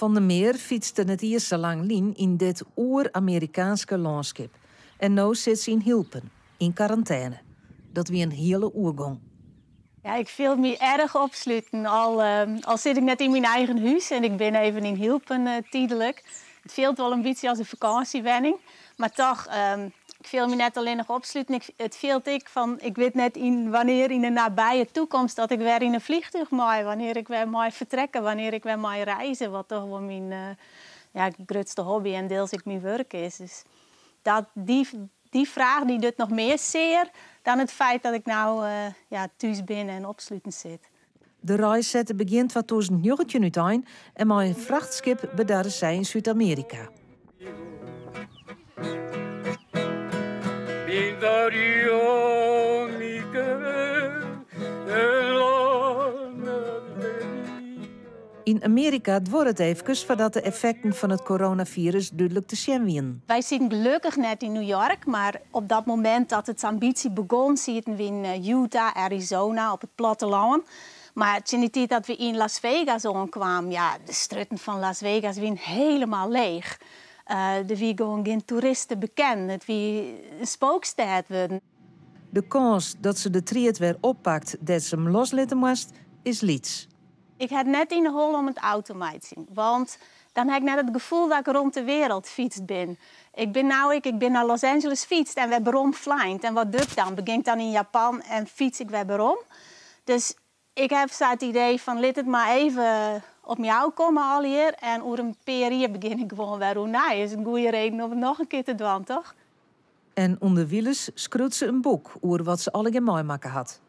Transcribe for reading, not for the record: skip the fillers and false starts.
Van der Meer fytste net iens sa lang lyn yn dit oer-Amerikaanske lânskip. En no sit se yn Hylpen, yn karantêne. Dat wie in hiele oergong. Ja, ik fiel my erch opsluten. Al, al sit ik net yn myn eigen hûs en ik bin even yn Hylpen tydlik. It fielt wol in bytsje as in fakânsjewenning. Mar toch, ik fiel my net allinnich opsluten. Ik, it fielt ek fan, ik wit net yn wannear yn de nabije takomst dat ik wer yn in fleantúch mei, wannear ik wer mei fertrekke, wannear ik wer mei reize, wat toch wol myn ja, grutste hobby en diels ek myn wurk is. Dus dat, dy fraach dy docht noch mear sear dan it feit dat ik no ja, thús bin en opsluten sit. De reis sette begjin 2019 útein en mei in frachtskip bedarre sy yn Súd-Amearika. Yn Amearika duorre it eefkes foardat de effekten fan it coronafirus dúdlik te sjen wienen. Wy sieten gelokkich net yn New York, mar op dat momint dat it sa'n bytsje begûn, sieten we yn Utah, Arizona, op it plattelân. Mar tsjin dy tiid dat we yn Las Vegas oankwamen, ja, de strjitten fan Las Vegas wienen hielendal leech. Der wie gewoan gjin toerist te bekennen. It wie in spookstêd wurden. De kâns dat se de tried wer oppakt dêr't se him loslitte moast, is lyts. Ik ha it net yn 'e holle om it ôf te meitsjen, want dan ha ik net it gefoel dat ik rûn de wereld fytst bin. Ik bin no ek, ik bin nei Los Angeles fytst en wer werom flein. En wat doch ik dan? Begjin ik dan yn Japan en fyts ik wer werom? Dus ik ha sa it idee fan lit it mar even op my ôfkomme allegear en oer in pear jier begjin ik gewoan wer oernij. Is in goede reden om it noch in kear te dwaan, toch? En ûnderwilens skriuwt se in boek oer wat se allegear meimakke hat.